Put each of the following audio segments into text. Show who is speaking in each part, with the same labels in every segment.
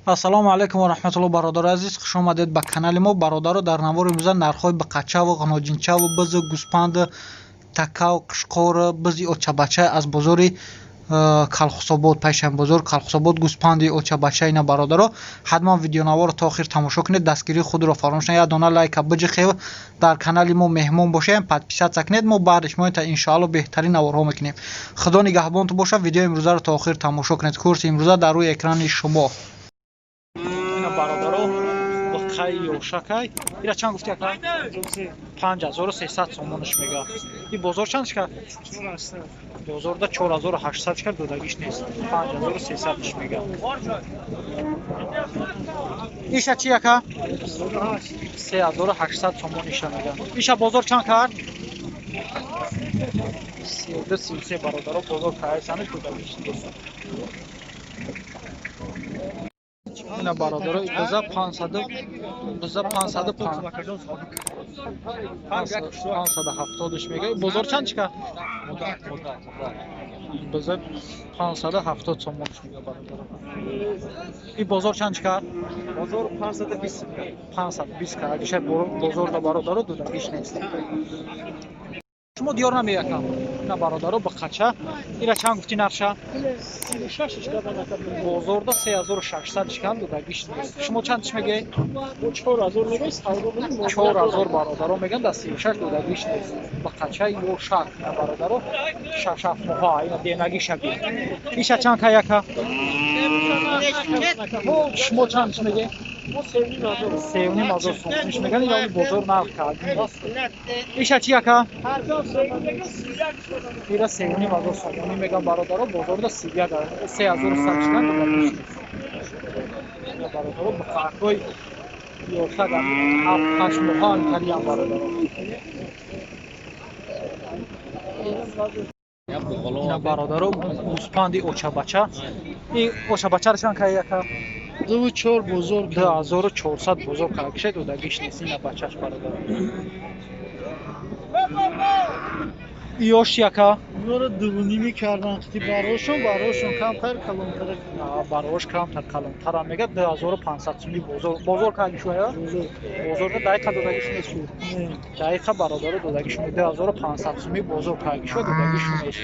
Speaker 1: Ассалому алайкум ва раҳматуллоҳ, бародари азиз, хуш омадед ба канали мо. Бародаро, дар навори имрӯза нархҳои биқачаву ғиноҷинчаву бизу гӯспанду такав, қишқору бизи очабача аз бозори Калхусобод, Пайшанбозор, Калхусобод, гӯспанди очабача ина. Бародаро, ҳатман видеонаворо то охир тамошо кунед, дастгирии худро фаромӯш накунед, як дона лайка биҷихев, дар канали мо меҳмон бошем, подписаться кунед. Мо баъдиш мо иншоалло беҳтарин наворҳо мекунем. Худо нигаҳбонту бошад. Видеои имрӯзаро то охир тамошо кунед. Курси имрӯза дар рӯи экрани шумо. Ина, бародаро, биқаи ёшакай. Ира чанд гуфти, ака? 5300 сомонаш мега. И бозор чанд шикар? Бозорда 4800 шикар, додагиш нест. 5300 мега. Иша чи, ака? 3800 сомон иша мега. Иша бозор чанд кард? 32, 33, бародаро, бозор кайсанаш, додагиш нест. Ина, бародаро, биза 500, биза 570-ш мега. Бозор чанд чика? Биза 570 сомонш мега, бародаро. И бозор чанд чика?
Speaker 2: Бозор 520.
Speaker 1: 520 кард. Бозорда, бародаро, додагиш нест. Шумо диёр намеякам. Ина, бародаро, биқача. Ира чанд гуфти нарша? Бозорда 3600 шикан, додагиш нест. Шумо чандш мегӯед? 4000, бародаро, мегӯянд, да 36, додагиш нест. Биқача ёшак, ина, бародаро, 6-7 моҳа, ина денагиша би. Иша чанд ка, яка? Шумо чандш мегӯед? 3500 сомониш мегӯянд. Ина бозор нарх кард. Иша чи, яка? Ира 3500 сомонӣ мегӯям, бародаро, бозорда 31, 3100 шикан, додагиш нест. Бародаро, биқаҳои ёшак, 7-8 моҳа антариям, бародаро. Ина, бародаро, гӯспанди очабача. И очабачаро чанд кай, яка?
Speaker 2: Дуву чор бозор.
Speaker 1: 2400 бозор кард, додагиш нест. Ина бачаш, бародаро. Ёш, яка?
Speaker 2: Инора дувунимӣ кардан, қити барошон камтар, калонтар.
Speaker 1: Барош камтар, калонтарам мега. 2500 сумӣ бозор карди шуая. Бозорда дақиқа додагиш нест. Дақиқа, бародаро, додагиш 2500 сумӣ бозор карди шуа, додагиш нест.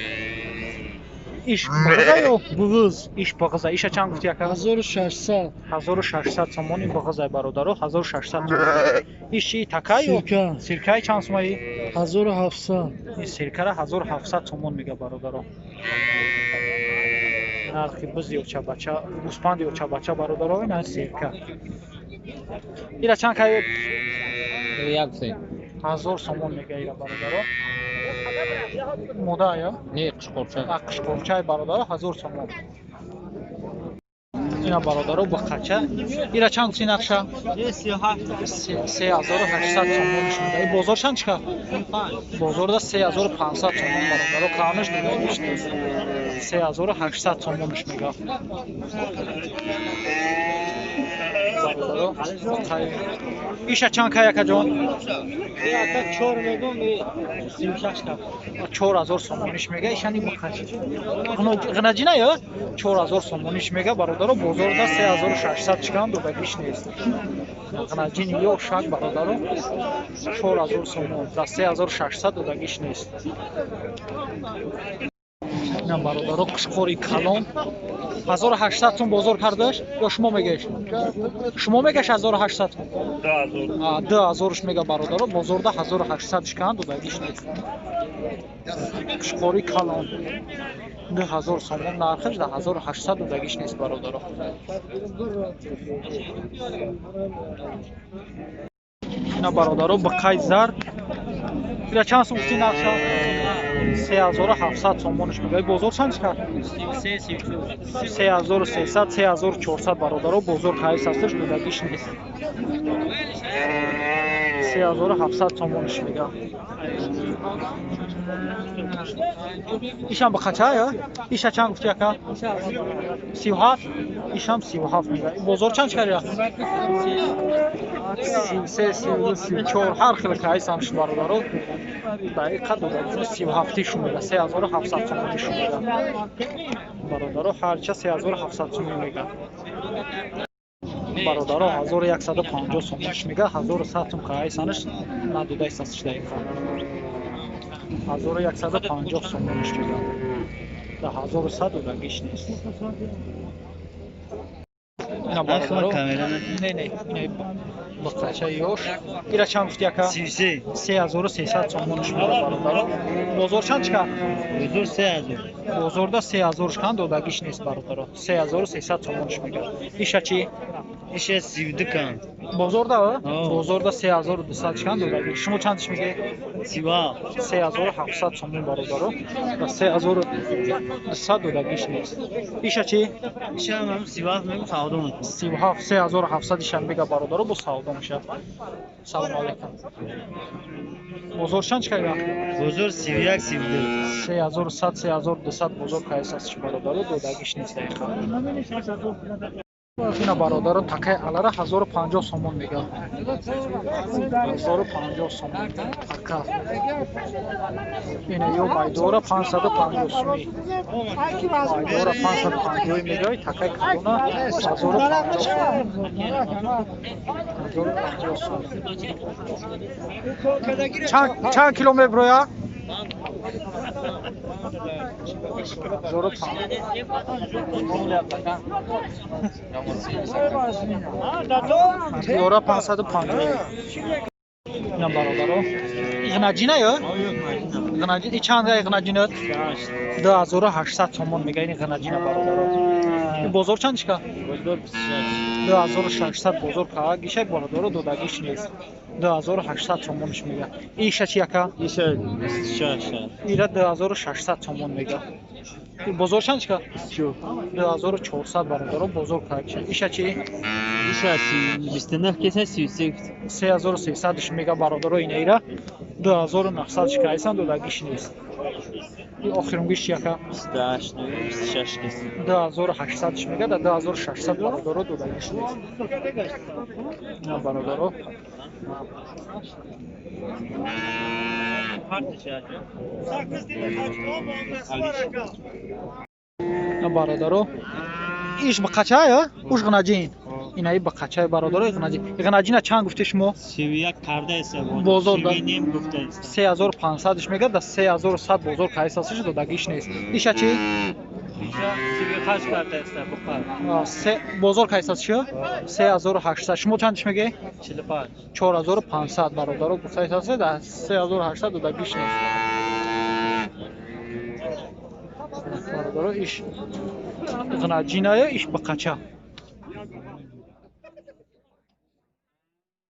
Speaker 1: Иш бағза ё
Speaker 2: буғуз?
Speaker 1: Иш бағза. Иша чанд гуфти, яка?
Speaker 2: 1600.
Speaker 1: 1600 сомони бағзай, бародаро, 1600 сомон. Иш чи, такай ё сиркаи? Чанд сомаи?
Speaker 2: 1700.
Speaker 1: Ин сиркара 1700 сомон мега, бародаро. Нархи биз ёчабача, гӯспанд ёчабача, бародаро, ина сирка. Ира чанд кай? 1000 сомон мега ира, бародаро. Мода ё?
Speaker 3: Не, қишқорча.
Speaker 1: Қишқорчаи, бародаро, 1000 сомон. Ина, бародаро, биқача. Ира чанд гуфти нақша? 3800 сомонш мега. И бозор чанд чика? Бозорда 3500 сомон, бародаро, каанаш, додагиш нест. 3800 сомонш мега, бародаро. Иша чанд кай, акаҷон? 4000 сомониш мега. Ишани ғинаҷина ё 4000 сомониш мега, бародаро. Бозорда 3600 чикан, додагиш нест. Ғинаҷини ё шак, бародаро, 4000 сомон, да 3600, додагиш нест. Ина, бародаро, қишқори калон 1800 сум бозор кардаш ё шумо мегӯеш? Шумо мегӯеш 1800? 2000-ш мега, бародаро. Бозорда 1800 шикан, додагиш нест. Қишқори калон 2000 сомон нархаш, да 1800, додагиш нест, бародаро. Ина, бародаро, биқай зар. Ира чанд сум гуфти нархша? 3700 сомонш мега. Бозор чанд чикар? 3300, 3400, бародаро, бозор кайс ҳасташ, додагиш нест. 3700 сомонш мега. Ишам биқача ё? Иша чанд гуфти, ака? 37? Ишам 37 мега. Бозор чанд чикар ира? 33, 32, 34, ҳар хел кайсамш, бародаро. Дақиқа додагиш 37-ишум мега. 3700 сомонишум мега, бародаро. Ҳарча 3700 сомон мега. Бародаро 1150 сомонш мега, 1100 сом қайсанаш надодай сасш дақиқа. 1150 сомонш мега. Да 1100 додагиш нест. Ина бародаро. Не, не, ина бақача ёш. Ира чанд гуфти ака?
Speaker 2: 33.
Speaker 1: 3300 сомонш мега бародаро. Бозор чанд чика?
Speaker 2: Бозор 3000.
Speaker 1: Бозорда 3000 шкан додагиш нест бародаро. 3300 сомонш мега. Иша чи?
Speaker 2: Иша 32 кан.
Speaker 1: Бозорда? Бозорда 3200 шкан додагиш. Шумо чандиш меге?
Speaker 2: 37.
Speaker 1: 3700 сомон бародаро. Ва 3200 додагиш нест. Иша чи?
Speaker 2: Иша ҳам 37 мегу савдо мекунам.
Speaker 1: 37 3700 иша мега бародаро, бо савдо мешавад. Салом алейкум. Бозор чанд чикайга?
Speaker 2: Бозор 31 32.
Speaker 1: 3100 3200 бозор кайсас бародаро, додагиш нест дақиқа. Ина бародаро такай алара 1050 сомон мега. 1050 сомон така. Ина ё майдора 550 сомон. Майдора 550 мега, такай калона 1050 сомон. 1050 сомон. Чанд кило меброя? Ёра 550. Ина бародаро. Иғнаҷина ё? Иғнаҷин. И чанд иғнаҷинат? 2800 сомон мега ин иғнаҷина бародаро. Ин бозор чанд чика?
Speaker 2: Бозор 26.
Speaker 1: 2600 бозор ка гишак бародаро додагиш нест. 2800 сомонш мега. Иша чи яка?
Speaker 2: Иша 26.
Speaker 1: Ира 2600 сомон мега. Бозор чанд чика? 2400 бародаро бозор ка гиша. Иша чи?
Speaker 2: Иша 29 кеса 33.
Speaker 1: 3300 мега бародаро ина ира 2900 шика айсан додагиш нест. И охирунгиш яка?
Speaker 2: 28 26 кеса.
Speaker 1: 2800 мега да 2600 бародаро додагиш нест. На бародаро. На бародаро. Иш бақачая? Уш ғнаҷин. Инаи бақачай бародаро ғнаҷин. Ғнаҷина чанд гуфти шумо?
Speaker 2: 31 карда эса
Speaker 1: бозор да.
Speaker 2: 30 гуфта эса.
Speaker 1: 3500 мега да 3100 бозор кайсасиш додагиш нест. Иша чи?
Speaker 2: Иша 38 карда эса буқар.
Speaker 1: Се бозор кайсасиш? 3800. Шумо чандиш меге?
Speaker 2: 45.
Speaker 1: 4500 бародаро гуфта эса да 3800 додагиш нест. Бародаро иш ғнаҷиная, иш бақача.